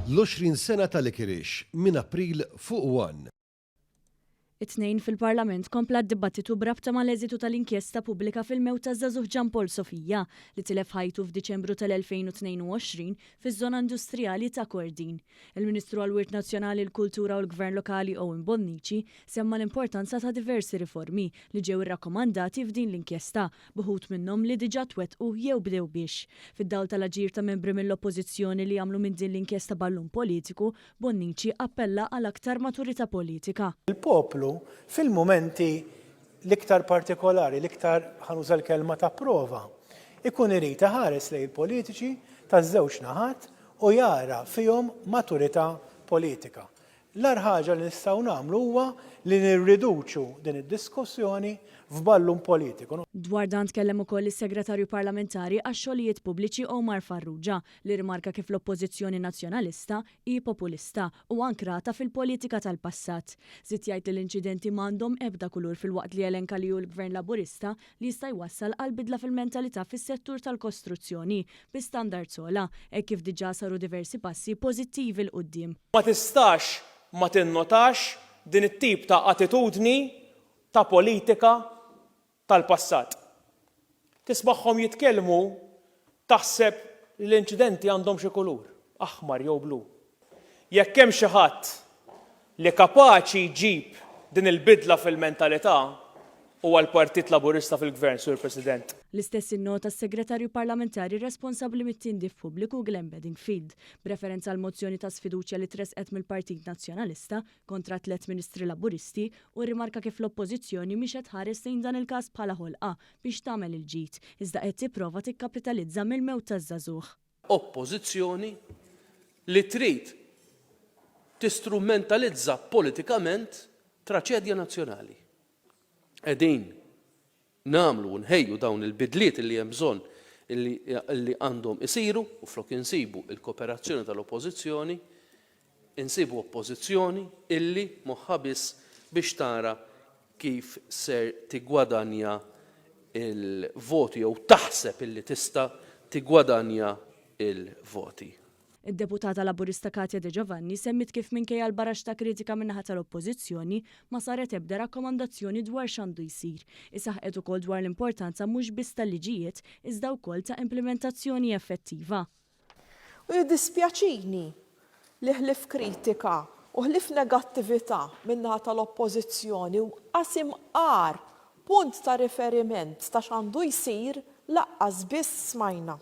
L-20 sena ta' Licorice minn April fuq One. It-Tnejn fil-Parlament kompla d-dibattitu b'rabta mal-eżitu tal-inkjesta pubblika fil-mewt taż-żagħżugħ Jean Paul Sofia li tilef ħajtu f'Diċembru tal-2022 fiż-żona industrijali ta' Kordin. Il-Ministru għall-Wirt Nazzjonali, l-Kultura u l-Gvern Lokali Owen Bonnici semma l-importanza ta' diversi riformi li ġew irrakkomandati f'din l-inkjesta, b'uħud minnhom li diġà twettqu jew bdew biex. Fid-dawl tal-aġir ta' membri mill-Oppożizzjoni li għamlu minn din l-inkjesta ballun politiku, Bonnici appella għal aktar maturità politika. Il-poplu, fil-mumenti l-iktar partikolari, l-iktar, ħa nuża l-kelma ta' prova, ikun irid iħares lejn il-politiċi taż-żewġ naħat u jara fihom maturità politika. L-agħar ħaġa li nistgħu nagħmlu huwa li nirriduċu din id-diskussjoni f'ballun politiku. Dwar dan tkellem ukoll is-Segretarju Parlamentari għax-Xogħlijiet Pubbliċi Omar Farrugia li rrimarka kif l-Oppożizzjoni Nazzjonalista hi populista u ankrata fil-politika tal-passat. Żied jgħid li l-inċidenti m'għandhom ebda kulur filwaqt li elenka li hu l-Gvern Laburista li jista' jwassal għal bidla fil-mentalità fis-settur tal-kostruzzjoni bi standards ogħla, hekk kif diġà saru diversi passi pożittivi 'l quddiem. Ma tistax ma tinnotax din it-tip ta' attitudni ta' politika tal-passat. Tismagħhom jitkellmu taħseb li l-inċidenti għandhom xi kulur, aħmar jew blu. Jekk hemm xi ħadd li kapaċi jġib din il-bidla fil-mentalità huwa l-Partit Laburista fil-Gvern, Sur President. L-istess innota s-Segretarju Parlamentari responsabbli mit-tindif pubbliku Glenn Bedingfield, b'referenza għall-mozzjoni ta' sfiduċja li tressqet mill-Partit Nazzjonalista kontra t-tlett Ministri Laburisti u rrimarka kif l-Oppożizzjoni mhix qed tħares lejn dan il-każ bħala ħolqa biex tagħmel il-ġid, iżda qed tipprova tikkapitalizza mill-mewt taż-żagħżugħ. Oppożizzjoni li trid tistrumentalizza politikament traċedja nazzjonali. Qegħdin nagħmlu u nħejju dawn il-bidliet li hemm bżonn li għandhom isiru u flok insibu l-kooperazzjoni tal-Oppożizzjoni, insibu Oppożizzjoni illi moħħha biss biex tara kif ser tiggwadanja l-voti jew taħseb illi tista' tiggwadanja l-voti. Id-Deputata Laburista Katya De Giovanni semmiet kif minkejja l-baraxx ta' kritika min-naħa tal-Oppożizzjoni, ma saret ebda rakkomandazzjoni dwar x'għandu jsir. Hi saħqet ukoll dwar l-importanza mhux biss tal-liġijiet iżda wkoll ta' implimentazzjoni effettiva. U jiddispjaċini li ħlief kritika u ħlief negattività min-naħa tal-Oppożizzjoni u qas imqar punt ta' riferiment ta' x'għandu jsir laqqas biss smajna.